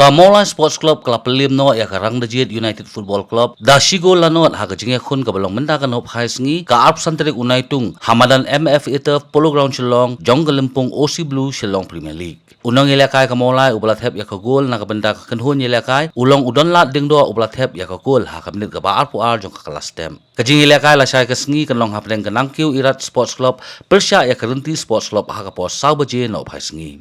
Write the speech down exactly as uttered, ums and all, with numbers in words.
Ka Mawlai Sports Club ka la pynliem noh ïa ka Rangdajied United Football Club da shi gol la nod ha ka jingïakhun kaba long mynta ka nop hai sngi, ka arphew san tarik u Naitung, ha madan M F A Turf, Polo Ground Shillong, jong ka lympung O C Blue Shillong Premier League. U nongïalehkai ka Mawlai uba la thep ïa ka gol na ka bynta ka kynhun ïalehkai u long u Donlad Diengdoh uba la thep ïa ka gol ha ka minit kaba arphew ar jong ka kylla stem. Ka jingïalehkai lashai ka sngi kan long hapdeng ka Nangkiew Irat Sports Club pyrshah ïa ka Rynti Sports Club ha ka por saw baje nop hai sngi.